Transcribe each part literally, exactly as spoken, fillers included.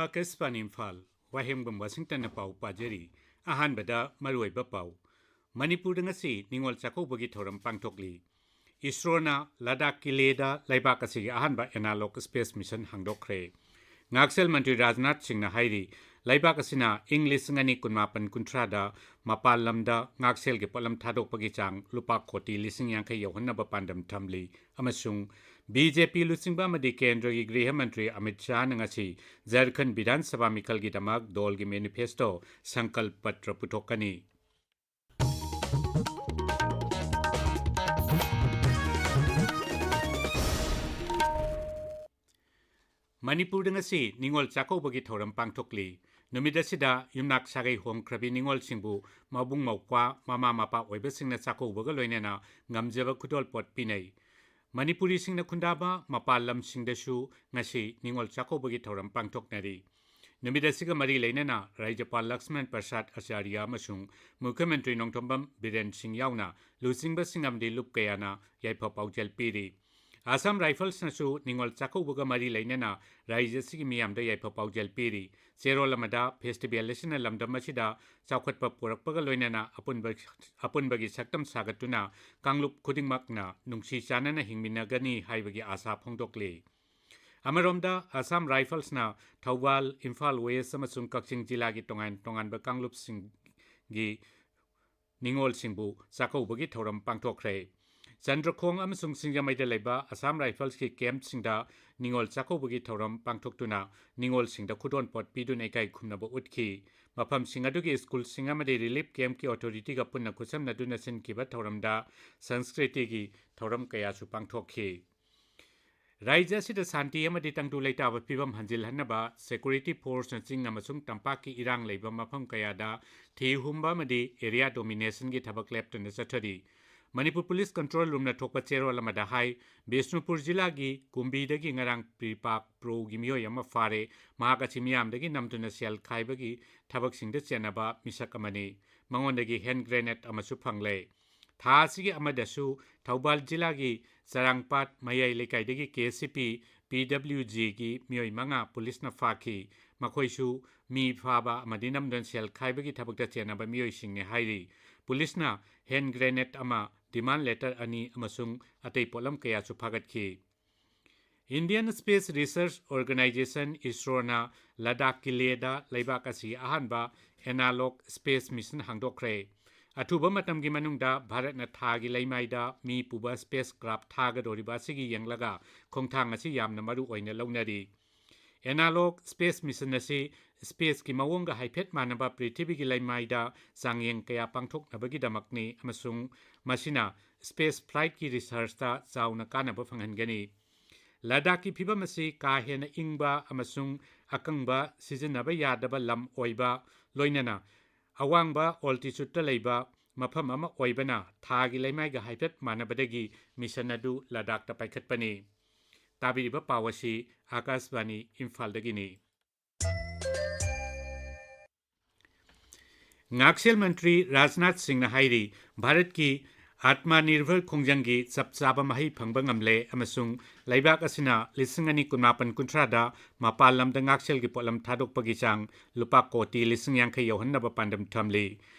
ꯑꯥꯀꯥꯁꯕꯥꯅꯤ ꯏꯝꯐꯥꯜ, ꯋꯥꯍꯦꯡꯕꯝ ꯋꯥꯁꯤꯡꯇꯟꯅ ꯄꯥꯎ ꯄꯥꯖꯔꯤ꯫ ꯑꯍꯥꯟꯕꯗ ꯃꯔꯨꯑꯣꯏꯕ ꯄꯥꯎ꯫ ꯃꯅꯤꯄꯨꯔꯗ ꯉꯁꯤ ꯅꯤꯉꯣꯜ ꯆꯥꯛꯀꯧꯕꯒꯤ ꯊꯧꯔꯝ ꯄꯥꯡꯊꯣꯛꯂꯤ꯫ ꯏꯁꯔꯣꯅ ꯂꯗꯥꯈꯀꯤ ꯂꯦꯗ ꯂꯩꯕꯥꯛ ꯑꯁꯤꯒꯤ ꯑꯍꯥꯟꯕ ꯑꯦꯅꯥꯂꯣꯛ ꯁ꯭ꯄꯦꯁ ꯃꯤꯁꯟ ꯍꯥꯡꯗꯣꯛꯈ꯭ꯔꯦ꯫ ꯉꯥꯛꯁꯦꯜ ꯃꯟꯇ꯭ꯔꯤ ꯔꯥꯖꯅꯥꯊ ꯁꯤꯡꯅ ꯍꯥꯏꯔꯤ, ꯂꯩꯕꯥꯛ ꯑꯁꯤꯅ ꯏꯪ ꯂꯤꯁꯤꯡ ꯑꯅꯤ ꯀꯨꯟꯃꯥꯄꯟ ꯀꯨꯟꯊ꯭ꯔꯥꯗ ꯃꯄꯥꯟ ꯂꯝꯗ ꯉꯥꯛꯁꯦꯜꯒꯤ ꯄꯣꯠꯂꯝ ꯊꯥꯗꯣꯛꯄꯒꯤ ꯆꯥꯡ ꯂꯨꯄꯥ ꯀꯣꯇꯤ ꯂꯤꯁꯤꯡ ꯌꯥꯡꯈꯩ ꯌꯧꯍꯟꯅꯕ ꯄꯥꯟꯗꯝ ꯊꯝꯂꯤ ꯑꯃꯁꯨꯡ ꯕꯤ ꯖꯦ ꯄꯤ ꯂꯨꯆꯤꯡꯕ ꯑꯃꯗꯤ ꯀꯦꯟꯗ꯭ꯔꯒꯤ ꯒ꯭ꯔꯤꯍ ꯃꯟꯇ꯭ꯔꯤ ꯑꯃꯤꯠ ꯁꯥꯍꯅ ꯉꯁꯤ ꯖꯔꯈꯟ ꯕꯤꯙꯥꯟ ꯁꯚꯥ ꯃꯤꯈꯜꯒꯤꯗꯃꯛ ꯗꯣꯜꯒꯤ ꯃꯦꯅꯤꯐꯦꯁꯇꯣ ꯁꯪꯀꯜꯞ ꯄꯇ꯭ꯔ ꯄꯨꯊꯣꯛꯀꯅꯤ꯫ ꯃꯅꯤꯄꯨꯔꯗ ꯉꯁꯤ ꯅꯤꯉꯣꯜ ꯆꯥꯛꯀꯧꯕꯒꯤ ꯊꯧꯔꯝ ꯄꯥꯡꯊꯣꯛꯂꯤ꯫ ꯅꯨꯃꯤꯠ ꯑꯁꯤꯗ ꯌꯨꯝꯅꯥꯛ ꯁꯥꯒꯩ ꯍꯣꯡꯈ꯭ꯔꯕꯤ ꯅꯤꯉꯣꯜꯁꯤꯡꯕꯨ ꯃꯕꯨꯡ ꯃꯧꯄ꯭ꯋꯥ, ꯃꯃꯥ ꯃꯄꯥ ꯑꯣꯏꯕꯁꯤꯡꯅ ꯆꯥꯛꯀꯧꯕꯒ ꯂꯣꯏꯅꯅ ꯉꯝꯖꯕ ꯈꯨꯗꯣꯜꯄꯣꯠ ꯄꯤꯅꯩ꯫ ꯃꯅꯤꯄꯨꯔꯤꯁꯤꯡꯅ ꯈꯨꯟꯗꯥꯕ ꯃꯄꯥꯟ ꯂꯝꯁꯤꯡꯗꯁꯨ ꯉꯁꯤ ꯅꯤꯉꯣꯜ ꯆꯥꯛꯀꯧꯕꯒꯤ ꯊꯧꯔꯝ ꯄꯥꯡꯊꯣꯛꯅꯔꯤ꯫ ꯅꯨꯃꯤꯠ ꯑꯁꯤꯒ ꯃꯔꯤ ꯂꯩꯅꯅ ꯔꯥꯖ꯭ꯌꯄꯥꯜ ꯂꯛꯁꯃꯟ ꯄ꯭ꯔꯁꯥꯗ ꯑꯆꯥꯔꯌ ꯑꯃꯁꯨꯡ ꯃꯨꯈ꯭ꯌ ꯃꯟꯇ꯭ꯔꯤ ꯅꯣꯡꯊꯣꯝꯕꯝ ꯕꯤꯔꯦꯟ ꯁꯤꯡ ꯌꯥꯎꯅ ꯂꯨꯆꯤꯡꯕꯁꯤꯡ ꯑꯃꯗꯤ ꯂꯨꯞ ꯀꯌꯥꯅ ꯌꯥꯏꯐ ꯄꯥꯎꯖꯦꯜ ꯄꯤꯔꯤ꯫ ꯑꯁꯥꯝ ꯔꯥꯏꯐꯜꯁꯅꯁꯨ ꯅꯤꯉꯣꯜ ꯆꯥꯛꯀꯧꯕꯒ ꯃꯔꯤ ꯂꯩꯅꯅ ꯔꯥꯖ꯭ꯌ ꯑꯁꯤꯒꯤ ꯃꯤꯌꯥꯝꯗ ꯌꯥꯏꯐ ꯄꯥꯎꯖꯦꯜ ꯄꯤꯔꯤ꯫ ꯆꯦꯔꯣꯜ ꯑꯃꯗ ꯐꯦꯁꯇꯤꯚꯦꯜ ꯑꯁꯤꯅ ꯂꯝꯗꯝ ꯑꯁꯤꯗ ꯆꯥꯎꯈꯠꯄ ꯄꯨꯔꯛꯄꯒ ꯂꯣꯏꯅꯅ ꯑꯄꯨꯟꯕ, ꯑꯄꯨꯟꯕꯒꯤ ꯁꯛꯇꯝ ꯁꯥꯒꯠꯇꯨꯅ ꯀꯥꯡꯂꯨꯞ ꯈꯨꯗꯤꯡꯃꯛꯅ ꯅꯨꯡꯁꯤ ꯆꯥꯟꯅꯅ ꯍꯤꯡꯃꯤꯟꯅꯒꯅꯤ ꯍꯥꯏꯕꯒꯤ ꯑꯥꯁꯥ ꯐꯣꯡꯗꯣꯛꯂꯤ꯫ ꯑꯃꯔꯣꯝꯗ ꯑꯁꯥꯝ ꯔꯥꯏꯐꯜꯁꯅ ꯊꯧꯕꯥꯜ, ꯏꯝꯐꯥꯜ ꯋꯦꯁ ꯑꯃꯁꯨꯡ ꯀꯛꯆꯤꯡ ꯖꯤꯂꯥꯒꯤ ꯇꯣꯉꯥꯟ ꯇꯣꯉꯥꯟꯕ ꯀꯥꯡꯂꯨꯞꯁꯤꯡꯒꯤ ꯅꯤꯉꯣꯜꯁꯤꯡꯕꯨ ꯆꯥꯛꯀꯧꯕꯒꯤ ꯊꯧꯔꯝ ꯄꯥꯡꯊꯣꯛꯈ꯭ꯔꯦ꯫ ꯆꯟꯗ꯭ꯔꯈꯣꯡ ꯑꯃꯁꯨꯡ ꯁꯤꯡꯖꯃꯩꯗ ꯂꯩꯕ ꯑꯁꯥꯝ ꯔꯥꯏꯐꯜꯁꯀꯤ ꯀꯦꯝꯞꯁꯤꯡꯗ ꯅꯤꯉꯣꯜ ꯆꯥꯛꯀꯧꯕꯒꯤ ꯊꯧꯔꯝ ꯄꯥꯡꯊꯣꯛꯇꯨꯅ ꯅꯤꯉꯣꯜꯁꯤꯡꯗ ꯈꯨꯗꯣꯜꯄꯣꯠ ꯄꯤꯗꯨꯅ ꯏꯀꯥꯏ ꯈꯨꯝꯅꯕ ꯎꯠꯈꯤ꯫ ꯃꯐꯝꯁꯤꯡ ꯑꯗꯨꯒꯤ ꯁ꯭ꯀꯨꯜꯁꯤꯡ ꯑꯃꯗꯤ ꯔꯤꯂꯤꯐ ꯀꯦꯝꯞꯀꯤ ꯑꯣꯊꯣꯔꯤꯇꯤꯒ ꯄꯨꯟꯅ ꯈꯨꯠꯁꯝꯅꯗꯨꯅ ꯁꯤꯟꯈꯤꯕ ꯊꯧꯔꯝꯗ ꯁꯪꯁꯀ꯭ꯔꯤꯇꯤꯒꯤ ꯊꯧꯔꯝ ꯀꯌꯥꯁꯨ ꯄꯥꯡꯊꯣꯛꯈꯤ꯫ ꯔꯥꯖ꯭ꯌ ꯑꯁꯤꯗ ꯁꯥꯟꯇꯤ ꯑꯃꯗꯤ ꯇꯪꯗꯨ ꯂꯩꯇꯥꯕ ꯐꯤꯕꯝ ꯍꯟꯖꯤꯜꯍꯟꯅꯕ ꯁꯦꯀ꯭ꯌꯨꯔꯤꯇꯤ ꯐꯣꯔꯁꯅ ꯆꯤꯡ ꯑꯃꯁꯨꯡ ꯇꯝꯄꯥꯛꯀꯤ ꯏꯔꯥꯡ ꯂꯩꯕ ꯃꯐꯝ ꯀꯌꯥꯗ ꯊꯤ ꯍꯨꯝꯕ ꯑꯃꯗꯤ ꯑꯦꯔꯤꯌꯥ ꯗꯣꯃꯤꯅꯦꯁꯟꯒꯤ ꯊꯕꯛ ꯂꯦꯞꯇꯅ ꯆꯠꯊꯔꯤ꯫ ꯃꯅꯤꯄꯨꯔ ꯄꯨꯂꯤꯁ ꯀꯟꯇ꯭ꯔꯣꯜ ꯔꯨꯝꯅ ꯊꯣꯛꯄ ꯆꯦꯔꯣꯜ ꯑꯃꯗ ꯍꯥꯏ, ꯕꯤꯁꯅꯨꯄꯨꯔ ꯖꯤꯂꯥꯒꯤ ꯀꯨꯝꯕꯤꯗꯒꯤ ꯉꯔꯥꯡ ꯄ꯭ꯔꯤꯄꯥꯛ ꯄ꯭ꯔꯣꯒꯤ ꯃꯤꯑꯣꯏ ꯑꯃ ꯐꯥꯔꯦ꯫ ꯃꯍꯥꯛ ꯑꯁꯤ ꯃꯤꯌꯥꯝꯗꯒꯤ ꯅꯝꯗꯨꯅ ꯁꯦꯜ ꯈꯥꯏꯕꯒꯤ ꯊꯕꯛꯁꯤꯡꯗ ꯆꯦꯟꯅꯕ ꯃꯤꯁꯛ ꯑꯃꯅꯤ꯫ ꯃꯉꯣꯟꯗꯒꯤ ꯍꯦꯟ ꯒ꯭ꯔꯦꯅꯦꯗ ꯑꯃꯁꯨ ꯐꯪꯂꯦ꯫ ꯊꯥ ꯑꯁꯤꯒꯤ ꯑꯃꯗꯁꯨ ꯊꯧꯕꯥꯜ ꯖꯤꯂꯥꯒꯤ ꯆꯔꯥꯡꯄꯥꯠ ꯃꯌꯥꯏ ꯂꯩꯀꯥꯏꯗꯒꯤ ꯀꯦ ꯁꯤ ꯄꯤ, ꯄꯤ ꯗꯕ꯭ꯂꯤꯎ ꯖꯤꯒꯤ ꯃꯤꯑꯣꯏ ꯃꯉꯥ ꯄꯨꯂꯤꯁꯅ ꯐꯥꯈꯤ꯫ ꯃꯈꯣꯏꯁꯨ ꯃꯤ ꯐꯥꯕ ꯑꯃꯗꯤ ꯅꯝꯗꯨꯅ ꯁꯦꯜ ꯈꯥꯏꯕꯒꯤ ꯊꯕꯛꯇ ꯆꯦꯟꯅꯕ ꯃꯤꯑꯣꯏꯁꯤꯡꯅꯤ ꯍꯥꯏꯔꯤ꯫ ꯄꯨꯂꯤꯁꯅ ꯍꯦꯟ ꯒ꯭ꯔꯦꯅꯦꯗ ꯑꯃ, ꯗꯤꯃꯥꯟ ꯂꯦꯇꯔ ꯑꯅꯤ ꯑꯃꯁꯨꯡ ꯑꯇꯩ ꯄꯣꯠꯂꯝ ꯀꯌꯥꯁꯨ ꯐꯥꯒꯠꯈꯤ꯫ Indian Space Research Organisation, ꯏꯁꯔꯣꯅ ꯂꯗꯥꯈꯀꯤ ꯂꯦꯗ ꯂꯩꯕꯥꯛ ꯑꯁꯤꯒꯤ ꯑꯍꯥꯟꯕ ꯑꯦꯅꯥꯂꯣꯒ ꯁ꯭ꯄꯦꯁ ꯃꯤꯁꯟ ꯍꯥꯡꯗꯣꯛꯈ꯭ꯔꯦ꯫ ꯑꯊꯨꯕ ꯃꯇꯝꯒꯤ ꯃꯅꯨꯡꯗ ꯚꯥꯔꯠꯅ ꯊꯥꯒꯤ ꯂꯩꯃꯥꯏꯗ ꯃꯤ ꯄꯨꯕ ꯁ꯭ꯄꯦꯁ ꯀ꯭ꯔꯥꯐ ꯊꯥꯒꯗꯧꯔꯤꯕ ꯑꯁꯤꯒꯤ ꯌꯦꯡꯂꯒ ꯈꯣꯡꯊꯥꯡ ꯑꯁꯤ ꯌꯥꯝꯅ ꯃꯔꯨ ꯑꯣꯏꯅ ꯂꯧꯅꯔꯤ꯫ ꯑꯦꯅꯥꯂꯣꯒ ꯁ꯭ꯄꯦꯁ ꯃꯤꯁꯟ ꯑꯁꯤ ꯁ꯭ꯄꯦꯁꯀꯤ ꯃꯑꯣꯡꯒ ꯍꯥꯏꯐꯦꯠ ꯃꯥꯟꯅꯕ ꯄ꯭ꯔꯤꯊꯤꯕꯤꯒꯤ ꯂꯩꯃꯥꯏꯗ ꯆꯥꯡꯌꯦꯡ ꯀꯌꯥ ꯄꯥꯡꯊꯣꯛꯅꯕꯒꯤꯗꯃꯛꯅꯤ ꯑꯃꯁꯨꯡ ꯃꯁꯤꯅ ꯁ꯭ꯄꯦꯁ ꯐ꯭ꯂꯥꯏꯠꯀꯤ ꯔꯤꯁꯔꯆꯇ ꯆꯥꯎꯅ ꯀꯥꯟꯅꯕ ꯐꯪꯍꯟꯒꯅꯤ꯫ ꯂꯗꯥꯈꯀꯤ ꯐꯤꯚꯝ ꯑꯁꯤ ꯀꯥ ꯍꯦꯟꯅ ꯏꯪꯕ ꯑꯃꯁꯨꯡ ꯑꯀꯪꯕ ꯁꯤꯖꯤꯟꯅꯕ ꯌꯥꯗꯕ ꯂꯝ ꯑꯣꯏꯕ, ꯂꯣꯏꯅꯅ ꯑꯋꯥꯡꯕ ꯑꯣꯜꯇꯤꯆꯨꯠꯇ ꯂꯩꯕ ꯃꯐꯝ ꯑꯃ ꯑꯣꯏꯕꯅ ꯊꯥꯒꯤ ꯂꯩꯃꯥꯏꯒ ꯍꯥꯏꯐꯦꯠ ꯃꯥꯟꯅꯕꯗꯒꯤ ꯃꯤꯁꯟ ꯑꯗꯨ ꯂꯗꯥꯈꯇ ꯄꯥꯏꯈꯠꯄꯅꯤ꯫ ꯇꯥꯕꯤꯔꯤꯕ ꯄꯥꯎ ꯑꯁꯤ ꯑꯥꯀꯥꯁꯕꯥꯅꯤ ꯏꯝꯐꯥꯜꯗꯒꯤꯅꯤ꯫ ꯉꯥꯛꯁꯦꯜ ꯃꯟꯇ꯭ꯔꯤ ꯔꯥꯖꯅꯥꯊ ꯁꯤꯡꯅ ꯍꯥꯏꯔꯤ, ꯚꯥꯔꯠꯀꯤ ꯑꯥꯠꯃꯅꯤꯔꯚꯔ ꯈꯣꯡꯖꯪꯒꯤ ꯆꯞ ꯆꯥꯕ ꯃꯍꯩ ꯐꯪꯕ ꯉꯝꯂꯦ ꯑꯃꯁꯨꯡ ꯂꯩꯕꯥꯛ ꯑꯁꯤꯅ ꯂꯤꯁꯤꯡ ꯑꯅꯤ ꯀꯨꯟꯃꯥꯄꯟ ꯀꯨꯟꯊ꯭ꯔꯥꯗ ꯃꯄꯥꯟ ꯂꯝꯗ ꯉꯥꯛꯁꯦꯜꯒꯤ ꯄꯣꯠꯂꯝ ꯊꯥꯗꯣꯛꯄꯒꯤ ꯆꯥꯡ ꯂꯨꯄꯥ ꯀꯣꯇꯤ ꯂꯤꯁꯤꯡ ꯌꯥꯡꯈꯩ ꯌꯧꯍꯟꯅꯕ ꯄꯥꯟꯗꯝ ꯊꯝꯂꯤ꯫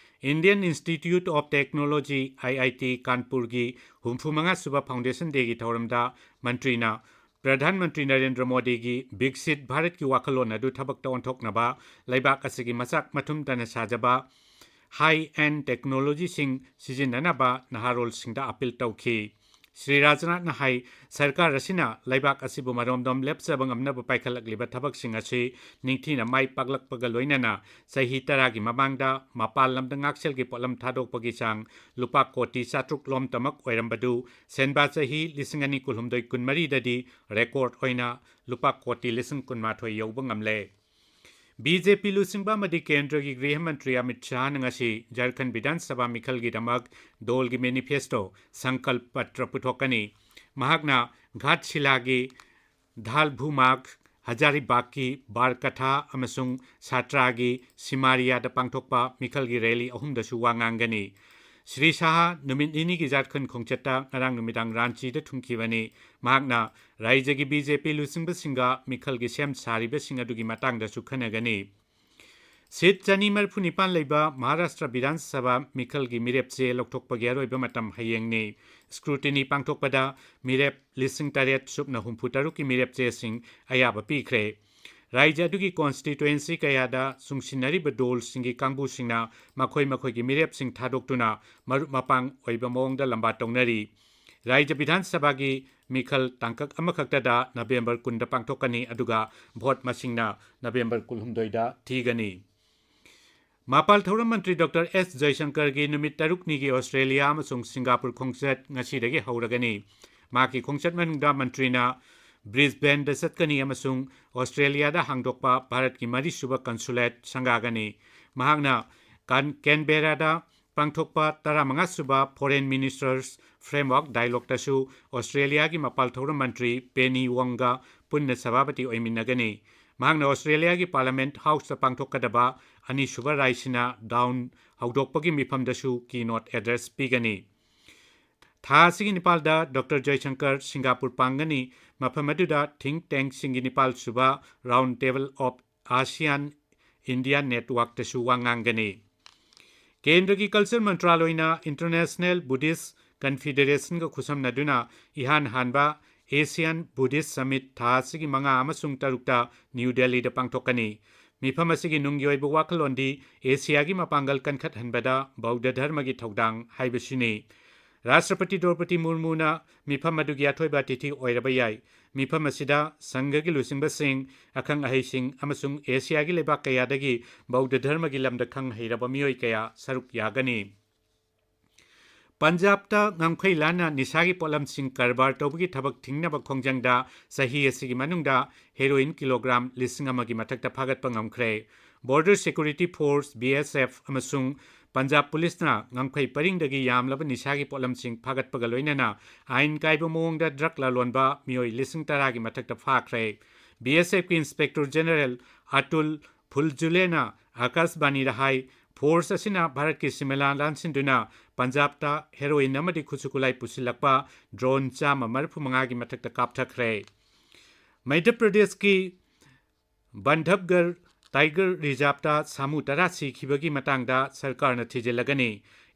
Indian Institute of Technology, I I T, ꯀꯥꯟꯄꯨꯔꯒꯤ ꯍꯨꯝꯐꯨ ꯃꯉꯥ ꯁꯨꯕ Foundation Dayꯒꯤ ꯊꯧꯔꯝꯗ ꯃꯟꯇ꯭ꯔꯤꯅ ꯄ꯭ꯔꯙꯥꯟ ꯃꯟꯇ꯭ꯔꯤ ꯅꯔꯦꯟꯗ꯭ꯔ ꯃꯣꯗꯤꯒꯤ ꯕꯤꯛꯁꯤꯠ ꯚꯥꯔꯠꯀꯤ ꯋꯥꯈꯜꯂꯣꯟ ꯑꯗꯨ ꯊꯕꯛꯇ ꯑꯣꯟꯊꯣꯛꯅꯕ ꯂꯩꯕꯥꯛ ꯑꯁꯤꯒꯤ ꯃꯆꯥꯛ ꯃꯊꯨꯝ ꯇꯅ ꯁꯥꯖꯕ high-end technologyꯁꯤꯡ ꯁꯤꯖꯤꯟꯅꯅꯕ ꯅꯍꯥꯔꯣꯜꯁꯤꯡꯗ ꯑꯥꯄꯤꯜ ꯇꯧꯈꯤ꯫ ꯁ꯭ꯔꯤ ꯔꯥꯖꯅꯥꯊꯅ ꯍꯥꯏ, ꯁꯔꯀꯥꯔ ꯑꯁꯤꯅ ꯂꯩꯕꯥꯛ ꯑꯁꯤꯕꯨ ꯃꯔꯣꯝꯗꯣꯝ ꯂꯦꯞꯆꯕ ꯉꯝꯅꯕ ꯄꯥꯏꯈꯠꯂꯛꯂꯤꯕ ꯊꯕꯛꯁꯤꯡ ꯑꯁꯤ ꯅꯤꯡꯊꯤꯅ ꯃꯥꯏ ꯄꯥꯛꯂꯛꯄꯒ ꯂꯣꯏꯅꯅ ꯆꯍꯤ ꯇꯔꯥꯒꯤ ꯃꯃꯥꯡꯗ ꯃꯄꯥꯟ ꯂꯝꯗ ꯉꯥꯛꯁꯦꯜꯒꯤ ꯄꯣꯠꯂꯝ ꯊꯥꯗꯣꯛꯄꯒꯤ ꯆꯥꯡ ꯂꯨꯄꯥ ꯀꯣꯇꯤ ꯆꯥꯇ꯭ꯔꯨꯛ ꯂꯣꯝꯇꯃꯛ ꯑꯣꯏꯔꯝꯕꯗꯨ ꯁꯦꯟꯕꯥ ꯆꯍꯤ ꯂꯤꯁꯤꯡ ꯑꯅꯤ ꯀꯨꯟꯍꯨꯝꯗꯣꯏ ꯀꯨꯟꯃꯔꯤꯗꯗꯤ ꯔꯦꯀꯣꯔꯗ ꯑꯣꯏꯅ ꯂꯨꯄꯥ ꯀꯣꯇꯤ ꯂꯤꯁꯤꯡ ꯀꯨꯟꯃꯥꯊꯣꯏ ꯌꯧꯕ ꯉꯝꯂꯦ꯫ ꯕꯤ ꯖꯦ ꯄꯤ ꯂꯨꯆꯤꯡꯕ ꯑꯃꯗꯤ ꯀꯦꯟꯗ꯭ꯔꯒꯤ ꯒ꯭ꯔꯤꯍ ꯃꯟꯇ꯭ꯔꯤ ꯑꯃꯤꯠ ꯁꯥꯍꯅ ꯉꯁꯤ ꯖꯔꯈꯟ ꯕꯤꯙꯥꯟ ꯁꯚꯥ ꯃꯤꯈꯜꯒꯤꯗꯃꯛ ꯗꯣꯜꯒꯤ ꯃꯦꯅꯤꯐꯦꯁꯇꯣ, ꯁꯪꯀꯜꯞ ꯄꯇ꯭ꯔ, ꯄꯨꯊꯣꯛꯀꯅꯤ꯫ ꯃꯍꯥꯛꯅ ꯘꯥꯠꯁꯤꯂꯥꯒꯤ ꯙꯥꯜꯚꯨꯃꯥꯒ, ꯍꯖꯥꯔꯤꯕꯥꯒꯀꯤ ꯕꯥꯔꯀꯊꯥ ꯑꯃꯁꯨꯡ ꯁꯥꯇ꯭ꯔꯥꯒꯤ ꯁꯤꯃꯥꯔꯤꯌꯥꯗ ꯄꯥꯡꯊꯣꯛꯄ ꯃꯤꯈꯜꯒꯤ ꯔꯦꯂꯤ ꯑꯍꯨꯝꯗꯁꯨ ꯋꯥ ꯉꯥꯡꯒꯅꯤ꯫ ꯁ꯭ꯔꯤ ꯁꯥꯍꯥ ꯅꯨꯃꯤꯠ ꯅꯤꯅꯤꯒꯤ ꯖꯥꯔꯈꯟ ꯈꯣꯡꯆꯠꯇ ꯉꯔꯥꯡ ꯅꯨꯃꯤꯗꯥꯡ ꯔꯥꯟꯆꯤꯗ ꯊꯨꯡꯈꯤꯕꯅꯤ꯫ ꯃꯍꯥꯛꯅ ꯔꯥꯏꯖꯒꯤ ꯕꯤ ꯖꯦ ꯄꯤ ꯂꯨꯆꯤꯡꯕꯁꯤꯡꯒ ꯃꯤꯈꯜꯒꯤ ꯁꯦꯝ ꯁꯥꯔꯤꯕꯁꯤꯡ ꯑꯗꯨꯒꯤ ꯃꯇꯥꯡꯗꯁꯨ ꯈꯟꯅꯒꯅꯤ꯫ ꯁꯤꯠ ꯆꯅꯤ ꯃꯔꯤꯐꯨ ꯅꯤꯄꯥꯟ ꯂꯩꯕ ꯃꯍꯥꯔꯥꯁꯇ꯭ꯔ ꯕꯤꯙꯥꯟ ꯁꯚꯥ ꯃꯤꯈꯜꯒꯤ ꯃꯤꯔꯦꯞ ꯆꯦ ꯂꯧꯊꯣꯛꯄꯒꯤ ꯑꯔꯣꯏꯕ ꯃꯇꯝ ꯍꯌꯦꯡꯅꯤ꯫ ꯁ꯭ꯀ꯭ꯔꯨꯇꯤꯅꯤ ꯄꯥꯡꯊꯣꯛꯄꯗ ꯃꯤꯔꯦꯞ ꯂꯤꯁꯤꯡ ꯇꯔꯦꯠ ꯁꯨꯞꯅ ꯍꯨꯝꯐꯨ ꯇꯔꯨꯛꯀꯤ ꯃꯤꯔꯦꯞ ꯆꯦꯁꯤꯡ ꯑꯌꯥꯕ ꯄꯤꯈ꯭ꯔꯦ꯫ ꯔꯥꯏꯖ꯭ꯌ ꯑꯗꯨꯒꯤ ꯀꯣꯟꯁꯇꯤꯇ꯭ꯋꯦꯟꯁꯤ ꯀꯌꯥꯗ ꯆꯨꯡꯁꯤꯟꯅꯔꯤꯕ ꯗꯣꯜꯁꯤꯡꯒꯤ ꯀꯥꯡꯕꯨꯁꯤꯡꯅ ꯃꯈꯣꯏ ꯃꯈꯣꯏꯒꯤ ꯃꯤꯔꯦꯞꯁꯤꯡ ꯊꯥꯗꯣꯛꯇꯨꯅ ꯃꯔꯨꯞ ꯃꯄꯥꯡ ꯑꯣꯏꯕ ꯃꯑꯣꯡꯗ ꯂꯝꯕꯥ ꯇꯧꯅꯔꯤ꯫ ꯔꯥꯏꯖ꯭ꯌ ꯕꯤꯙꯥꯟ ꯁꯚꯥꯒꯤ ꯃꯤꯈꯜ ꯇꯥꯡꯀꯛ ꯑꯃꯈꯛꯇꯗ ꯅꯕꯦꯝꯕꯔ ꯀꯨꯟꯗ ꯄꯥꯡꯊꯣꯛꯀꯅꯤ, ꯑꯗꯨꯒ ꯚꯣꯠ ꯃꯁꯤꯡꯅ ꯅꯕꯦꯝꯕꯔ ꯀꯨꯟꯍꯨꯝꯗꯣꯏꯗ ꯊꯤꯒꯅꯤ꯫ ꯃꯄꯥꯜ ꯊꯧꯔꯝ ꯃꯟꯇ꯭ꯔꯤ ꯗꯣꯛꯇꯔ ꯑꯦꯁ ꯖꯌꯁꯪꯀꯔꯒꯤ ꯅꯨꯃꯤꯠ ꯇꯔꯨꯛꯅꯤꯒꯤ ꯑꯣꯁꯇ꯭ꯔꯦꯂꯤꯌꯥ ꯑꯃꯁꯨꯡ ꯁꯤꯡꯒꯥꯄꯨꯔ ꯈꯣꯡꯆꯠ ꯉꯁꯤꯗꯒꯤ ꯍꯧꯔꯒꯅꯤ꯫ ꯃꯍꯥꯛꯀꯤ ꯈꯣꯡꯆꯠ ꯃꯅꯨꯡꯗ ꯃꯟꯇ꯭ꯔꯤꯅ ꯕ꯭ꯔꯤꯁꯕꯦꯟꯗ ꯆꯠꯀꯅꯤ ꯑꯃꯁꯨꯡ ꯑꯣꯁꯇ꯭ꯔꯦꯂꯤꯌꯥꯗ ꯍꯥꯡꯗꯣꯛꯄ ꯚꯥꯔꯠꯀꯤ ꯃꯔꯤꯁꯨꯕ ꯀꯟꯁꯨꯂꯦꯠ ꯁꯪꯒꯥꯒꯅꯤ꯫ ꯃꯍꯥꯛꯅ ꯀꯥꯟ-, ꯀꯦꯟꯕꯦꯔꯥꯗ ꯄꯥꯡꯊꯣꯛꯄ ꯇꯔꯥꯃꯉꯥ ꯁꯨꯕ Foreign Ministers Framework Dialogueꯇꯁꯨ ꯑꯣꯁꯇ꯭ꯔꯦꯂꯤꯌꯥꯒꯤ ꯃꯄꯥꯜ ꯊꯧꯔꯝ ꯃꯟꯇ꯭ꯔꯤ ꯄꯦꯅꯤ ꯋꯣꯡꯒ ꯄꯨꯟꯅ ꯁꯚꯥꯄꯇꯤ ꯑꯣꯏꯃꯤꯟꯅꯒꯅꯤ꯫ ꯃꯍꯥꯛꯅ ꯑꯣꯁꯇ꯭ꯔꯦꯂꯤꯌꯥꯒꯤ ꯄꯥꯔꯂꯤꯌꯥꯃꯦꯟꯠ ꯍꯥꯎꯁꯇ ꯄꯥꯡꯊꯣꯛꯀꯗꯕ ꯑꯅꯤꯁꯨꯕ ꯔꯥꯏꯁꯤꯅꯥ ꯗꯥꯎꯟ ꯍꯧꯗꯣꯛꯄꯒꯤ ꯃꯤꯐꯝꯗꯁꯨ keynote address ꯄꯤꯒꯅꯤ꯫ ꯊꯥ ꯑꯁꯤꯒꯤ ꯅꯤꯄꯥꯜꯗ ꯗꯣꯛꯇꯔ ꯖꯌꯁꯪꯀꯔ ꯁꯤꯡꯒꯥꯄꯨꯔ ꯄꯥꯡꯒꯅꯤ꯫ ꯃꯐꯝ ꯑꯗꯨꯗ think tankꯁꯤꯡꯒꯤ ꯅꯤꯄꯥꯜ ꯁꯨꯕ Round Table of ASEAN India Networkꯇꯁꯨ ꯋꯥ ꯉꯥꯡꯒꯅꯤ꯫ ꯀꯦꯟꯗ꯭ꯔꯒꯤ ꯀꯜꯆꯔ ꯃꯟꯇ꯭ꯔꯥꯂꯣꯏꯅ International Buddhist Confederationꯒ ꯈꯨꯠꯁꯝꯅꯗꯨꯅ ꯏꯍꯥꯟ ꯍꯥꯟꯕ Asian Buddhist Summit ꯊꯥ ꯑꯁꯤꯒꯤ ꯃꯉꯥ ꯑꯃꯁꯨꯡ ꯇꯔꯨꯛꯇ ꯅ꯭ꯌꯨ ꯗꯦꯜꯂꯤꯗ ꯄꯥꯡꯊꯣꯛꯀꯅꯤ꯫ ꯃꯤꯐꯝ ꯑꯁꯤꯒꯤ ꯅꯨꯡꯒꯤ ꯑꯣꯏꯕ ꯋꯥꯈꯜꯂꯣꯟꯗꯤ ꯑꯦꯁꯤꯌꯥꯒꯤ ꯃꯄꯥꯡꯒꯜ ꯀꯟꯈꯠꯍꯟꯕꯗ ꯕꯧꯗ꯭ꯙ ꯙꯔꯃꯒꯤ ꯊꯧꯗꯥꯡ ꯍꯥꯏꯕꯁꯤꯅꯤ꯫ ꯔꯥꯁꯇ꯭ꯔꯄꯇꯤ ꯗ꯭ꯔꯧꯄꯗꯤ ꯃꯨꯔꯃꯨꯅ ꯃꯤꯐꯝ ꯑꯗꯨꯒꯤ ꯑꯊꯣꯏꯕ ꯑꯇꯤꯊꯤ ꯑꯣꯏꯔꯕ ꯌꯥꯏ꯫ ꯃꯤꯐꯝ ꯑꯁꯤꯗ ꯁꯪꯘꯒꯤ ꯂꯨꯆꯤꯡꯕꯁꯤꯡ, ꯑꯈꯪ ꯑꯍꯩꯁꯤꯡ ꯑꯃꯁꯨꯡ ꯑꯦꯁꯤꯌꯥꯒꯤ ꯂꯩꯕꯥꯛ ꯀꯌꯥꯗꯒꯤ ꯕꯧꯗ꯭ꯙ ꯙꯔꯃꯒꯤ ꯂꯝꯗ ꯈꯪ ꯍꯩꯔꯕ ꯃꯤꯑꯣꯏ ꯀꯌꯥ ꯁꯔꯨꯛ ꯌꯥꯒꯅꯤ꯫ ꯄꯟꯖꯥꯕꯇ ꯉꯝꯈꯩ ꯂꯥꯟꯅ ꯅꯤꯁꯥꯒꯤ ꯄꯣꯠꯂꯝꯁꯤꯡ ꯀꯔꯕꯥꯔ ꯇꯧꯕꯒꯤ ꯊꯕꯛ ꯊꯤꯡꯅꯕ ꯈꯣꯡꯖꯪꯗ ꯆꯍꯤ ꯑꯁꯤꯒꯤ ꯃꯅꯨꯡꯗ ꯍꯦꯔꯣꯏꯟ ꯀꯤꯂꯣꯒ꯭ꯔꯥꯝ ꯂꯤꯁꯤꯡ ꯑꯃꯒꯤ ꯃꯊꯛꯇ ꯐꯥꯒꯠꯄ ꯉꯝꯈ꯭ꯔꯦ꯫ Border Security Force, B S F, ꯑꯃꯁꯨꯡ ꯄꯟꯖꯥꯕ ꯄꯨꯂꯤꯁꯅ ꯉꯝꯈꯩ ꯄꯔꯤꯡꯗꯒꯤ ꯌꯥꯝꯂꯕ ꯅꯤꯁꯥꯒꯤ ꯄꯣꯠꯂꯝꯁꯤꯡ ꯐꯥꯒꯠꯄꯒ ꯂꯣꯏꯅꯅ ꯑꯥꯏꯟ ꯀꯥꯏꯕ ꯃꯑꯣꯡꯗ ꯗ꯭ꯔꯒ ꯂꯂꯣꯟꯕ ꯃꯤꯑꯣꯏ ꯂꯤꯁꯤꯡ ꯇꯔꯥꯒꯤ ꯃꯊꯛꯇ ꯐꯥꯈ꯭ꯔꯦ꯫ B S Fꯀꯤ Inspector General Atul ꯐꯨꯜꯖꯨꯂꯦꯅ ꯑꯥꯀꯥꯁꯕꯥꯅꯤꯗ ꯍꯥꯏ, ꯐꯣꯔꯁ ꯑꯁꯤꯅ ꯚꯥꯔꯠꯀꯤ ꯁꯤꯃꯂꯥ ꯂꯥꯟꯁꯤꯟꯗꯨꯅ ꯄꯟꯖꯥꯕꯇ ꯍꯦꯔꯣꯏꯟ ꯑꯃꯗꯤ ꯈꯨꯠꯁꯨ ꯈꯨꯠꯂꯥꯏ ꯄꯨꯁꯤꯜꯂꯛꯄ ꯗ꯭ꯔꯣꯟ ꯆꯥꯝꯃ ꯃꯔꯤꯐꯨ ꯃꯉꯥꯒꯤ ꯃꯊꯛꯇ ꯀꯥꯞꯊꯈ꯭ꯔꯦ꯫ ꯃꯙ꯭ꯌ ꯄ꯭ꯔꯗꯦꯁꯀꯤ ꯕꯟꯙꯕꯒꯔ ꯇꯥꯏꯒꯔ ꯔꯤꯖꯥꯔꯚꯇ ꯁꯥꯃꯨ ꯇꯔꯥ ꯁꯤꯈꯤꯕꯒꯤ ꯃꯇꯥꯡꯗ ꯁꯔꯀꯥꯔꯅ ꯊꯤꯖꯤꯜꯂꯒꯅꯤ꯫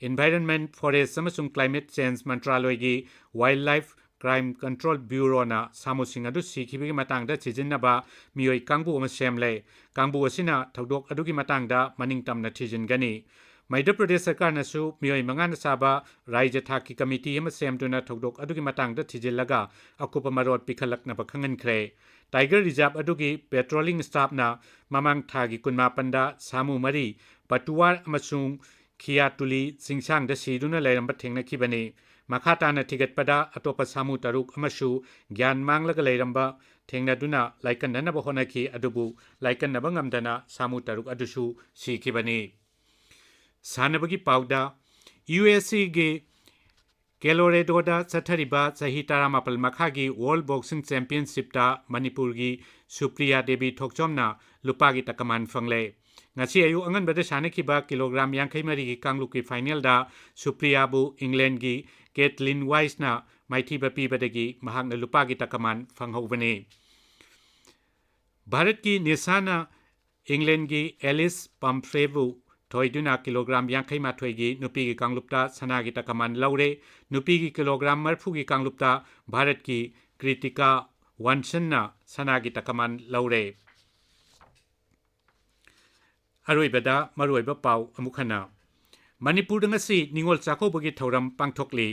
Environment, Forest ꯑꯃꯁꯨꯡ Climate Change ꯃꯟꯇ꯭ꯔꯥꯂꯣꯏꯒꯤ Wildlife Crime Control Bureauꯅ ꯁꯥꯃꯨꯁꯤꯡ ꯑꯗꯨ ꯁꯤꯈꯤꯕꯒꯤ ꯃꯇꯥꯡꯗ ꯊꯤꯖꯤꯟꯅꯕ ꯃꯤꯑꯣꯏ ꯀꯥꯡꯕꯨ ꯑꯃ ꯁꯦꯝꯂꯦ꯫ ꯀꯥꯡꯕꯨ ꯑꯁꯤꯅ ꯊꯧꯗꯣꯛ ꯑꯗꯨꯒꯤ ꯃꯇꯥꯡꯗ ꯃꯅꯤꯡ ꯇꯝꯅ ꯊꯤꯖꯤꯟꯒꯅꯤ꯫ ꯃꯙ꯭ꯌ ꯄ꯭ꯔꯗꯦꯁ ꯁꯔꯀꯥꯔꯅꯁꯨ ꯃꯤꯑꯣꯏ ꯃꯉꯥꯅ ꯁꯥꯕ ꯔꯥꯖ꯭ꯌ ꯊꯥꯛꯀꯤ ꯀꯃꯤꯇꯤ ꯑꯃ ꯁꯦꯝꯗꯨꯅ ꯊꯧꯗꯣꯛ ꯑꯗꯨꯒꯤ ꯃꯇꯥꯡꯗ ꯊꯤꯖꯤꯜꯂꯒ ꯑꯀꯨꯞꯄ ꯃꯔꯣꯜ ꯄꯤꯈꯠꯂꯛꯅꯕ ꯈꯪꯍꯟꯈ꯭ꯔꯦ꯫ ꯇꯥꯏꯒꯔ ꯔꯤꯖꯥꯔꯚ ꯑꯗꯨꯒꯤ ꯄꯦꯇ꯭ꯔꯣꯂꯤꯡ ꯁ꯭ꯇꯥꯐꯅ ꯃꯃꯥꯡ ꯊꯥꯒꯤ ꯀꯨꯟꯃꯥꯄꯟꯗ ꯁꯥꯃꯨ ꯃꯔꯤ ꯄꯇꯨꯋꯥꯔ ꯑꯃꯁꯨꯡ ꯈꯤꯌꯥꯇꯨꯂꯤ ꯆꯤꯡꯁꯥꯡꯗ ꯁꯤꯗꯨꯅ ꯂꯩꯔꯝꯕ ꯊꯦꯡꯅꯈꯤꯕꯅꯤ꯫ ꯃꯈꯥ ꯇꯥꯅ ꯊꯤꯒꯠꯄꯗ ꯑꯇꯣꯞꯄ ꯁꯥꯃꯨ ꯇꯔꯨꯛ ꯑꯃꯁꯨ ꯒ꯭ꯌꯥꯟ ꯃꯥꯡꯂꯒ ꯂꯩꯔꯝꯕ ꯊꯦꯡꯅꯗꯨꯅ ꯂꯥꯏꯀꯠꯅꯅꯕ ꯍꯣꯠꯅꯈꯤ, ꯑꯗꯨꯕꯨ ꯂꯥꯏꯀꯠꯅꯕ ꯉꯝꯗꯅ ꯁꯥꯃꯨ ꯇꯔꯨꯛ ꯑꯗꯨꯁꯨ ꯁꯤꯈꯤꯕꯅꯤ꯫ ꯁꯥꯟꯅꯕꯒꯤ ꯄꯥꯎꯗ, ꯌꯨ ꯑꯦꯁ ꯑꯦꯒꯤ ꯀꯦꯂꯣꯔꯦꯗꯣꯗ ꯆꯠꯊꯔꯤꯕ ꯆꯍꯤ ꯇꯔꯥꯃꯥꯄꯜ ꯃꯈꯥꯒꯤ World Boxing Championshipꯇ ꯃꯅꯤꯄꯨꯔꯒꯤ ꯁꯨꯄ꯭ꯔꯤꯌꯥ ꯗꯦꯕꯤ ꯊꯣꯛꯆꯣꯝꯅ ꯂꯨꯄꯥꯒꯤ ꯇꯀꯃꯥꯟ ꯐꯪꯂꯦ꯫ ꯉꯁꯤ ꯑꯌꯨꯛ ꯑꯉꯟꯕꯗ ꯁꯥꯟꯅꯈꯤꯕ ꯀꯤꯂꯣꯒ꯭ꯔꯥꯝ ꯌꯥꯡꯈꯩ ꯃꯔꯤꯒꯤ ꯀꯥꯡꯂꯨꯞꯀꯤ ꯐꯥꯏꯅꯦꯜꯗ ꯁꯨꯄ꯭ꯔꯤꯌꯥꯕꯨ ꯏꯪꯂꯦꯟꯒꯤ ꯀꯦꯠꯂꯤꯟ ꯋꯥꯏꯁꯅ ꯃꯥꯏꯊꯤꯕ ꯄꯤꯕꯗꯒꯤ ꯃꯍꯥꯛꯅ ꯂꯨꯄꯥꯒꯤ ꯇꯀꯃꯥꯟ ꯐꯪꯍꯧꯕꯅꯤ꯫ ꯚꯥꯔꯠꯀꯤ ꯅꯤꯁꯥꯅ ꯏꯪꯂꯦꯟꯒꯤ ꯑꯦꯂꯤꯁ ꯄꯝꯐ꯭ꯔꯦꯕꯨ ꯊꯣꯏꯗꯨꯅ ꯀꯤꯂꯣꯒ꯭ꯔꯥꯝ ꯌꯥꯡꯈꯩ ꯃꯥꯊꯣꯏꯒꯤ ꯅꯨꯄꯤꯒꯤ ꯀꯥꯡꯂꯨꯞꯇ ꯁꯅꯥꯒꯤ ꯇꯀꯃꯥꯟ ꯂꯧꯔꯦ꯫ ꯅꯨꯄꯤꯒꯤ ꯀꯤꯂꯣꯒ꯭ꯔꯥꯝ ꯃꯔꯤꯐꯨꯒꯤ ꯀꯥꯡꯂꯨꯞꯇ ꯚꯥꯔꯠꯀꯤ ꯀ꯭ꯔꯤꯇꯤꯀꯥ ꯋꯥꯟꯁꯟꯅ ꯁꯅꯥꯒꯤ ꯇꯀꯃꯥꯟ ꯂꯧꯔꯦ꯫ ꯑꯔꯣꯏꯕꯗ ꯃꯔꯨꯑꯣꯏꯕ ꯄꯥꯎ ꯑꯃꯨꯛ ꯍꯟꯅ꯫ ꯃꯅꯤꯄꯨꯔꯗ ꯉꯁꯤ ꯅꯤꯉꯣꯜ ꯆꯥꯛꯀꯧꯕꯒꯤ ꯊꯧꯔꯝ ꯄꯥꯡꯊꯣꯛꯂꯤ꯫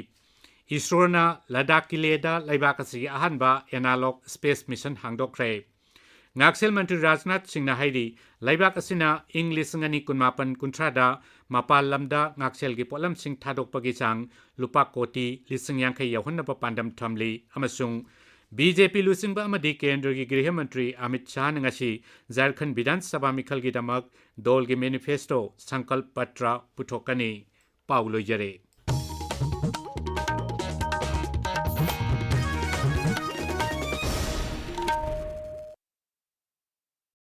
ꯏꯁꯔꯣꯅ ꯂꯗꯥꯈꯀꯤ ꯂꯦꯗ ꯂꯩꯕꯥꯛ ꯑꯁꯤꯒꯤ ꯑꯍꯥꯟꯕ analog space mission ꯍꯥꯡꯗꯣꯛꯈ꯭ꯔꯦ꯫ ꯉꯥꯛꯁꯦꯜ ꯃꯟꯇ꯭ꯔꯤ ꯔꯥꯖꯅꯥꯊ ꯁꯤꯡꯅ ꯍꯥꯏꯔꯤ, ꯂꯩꯕꯥꯛ ꯑꯁꯤꯅ ꯏꯪ ꯂꯤꯁꯤꯡ ꯑꯅꯤ ꯀꯨꯟꯃꯥꯄꯟ ꯀꯨꯟꯊ꯭ꯔꯥꯗ ꯃꯄꯥꯟ ꯂꯝꯗ ꯉꯥꯛꯁꯦꯜꯒꯤ ꯄꯣꯠꯂꯝꯁꯤꯡ ꯊꯥꯗꯣꯛꯄꯒꯤ ꯆꯥꯡ ꯂꯨꯄꯥ ꯀꯣꯇꯤ ꯂꯤꯁꯤꯡ ꯌꯥꯡꯈꯩ ꯌꯧꯍꯟꯅꯕ ꯄꯥꯟꯗꯝ ꯊꯝꯂꯤ ꯑꯃꯁꯨꯡ ꯕꯤ ꯖꯦ ꯄꯤ ꯂꯨꯆꯤꯡꯕ ꯑꯃꯗꯤ ꯀꯦꯟꯗ꯭ꯔꯒꯤ ꯒ꯭ꯔꯤꯍ ꯃꯟꯇ꯭ꯔꯤ ꯑꯃꯤꯠ ꯁꯥꯍꯅ ꯉꯁꯤ ꯖꯥꯔꯈꯟ ꯕꯤꯙꯥꯟ ꯁꯚꯥ ꯃꯤꯈꯜꯒꯤꯗꯃꯛ ꯗꯣꯜꯒꯤ manifesto, ꯁꯪꯀꯜꯞ ꯄꯇ꯭ꯔ, ꯄꯨꯊꯣꯛꯀꯅꯤ꯫ ꯄꯥꯎ ꯂꯣꯏꯖꯔꯦ꯫